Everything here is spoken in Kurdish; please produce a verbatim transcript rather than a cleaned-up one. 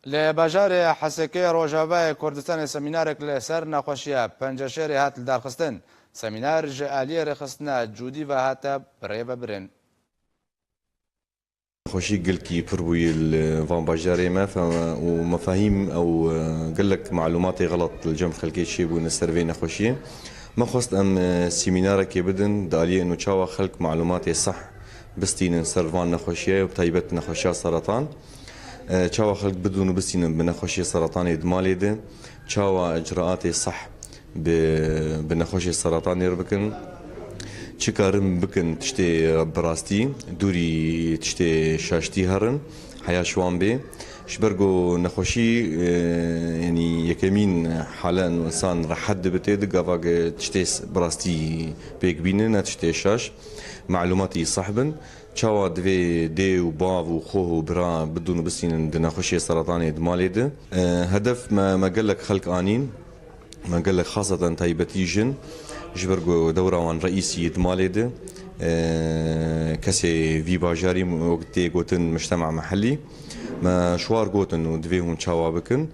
Li bajarê Hesekê Rojavayê Kurdistanê semînarek li ser nexweşiya penceşêrê hat lidarxistin. Semînar ji aliyê rêxistina cûdî ve hate birêvebirin. Nexweşî gelkî pir bûye li van bajarê me fe-, û mefahîm ew, e, gelek malûmatê xelat li cem xelkê çêbûne ser vê nexweşiyê. Me xwest em, e, semînarekê bidin, di aliyê ino çawa xelk malûmatê seh bistînin ser van nexweşiyê, bi taybet nexweşiya seratan. E, çawa xelk bidûn û bistînin bi nexweşiyê seratanê di malê de, çawa icraatê seh bi, bi nexweşê seratanê re bikin, çi karin bikin tiştê bi rastî, dûrî tiştê şaştî herin, heya ji wan bê. Ji ber ku nexweşî, e, yanî yekemîn hale ino însan rehet dibe tê de, gava ku tiştê s-, bi rastî pêk bîne, ne tiştê şaş, malûmatî seh bin. Çawa divê dê û bav û xweh û bira bidûn û bistînin di nexweşê seratanê di malê de? E, hedef me, me gelek xelk anîn, me gelek xaseten taybetî jin, ji ber ku dewra wan reîsî di malê de, e, kesê vî bajarî, wek tê gotin, mujtema mehellî, me ji war gotin û divê hûn çawa bikin.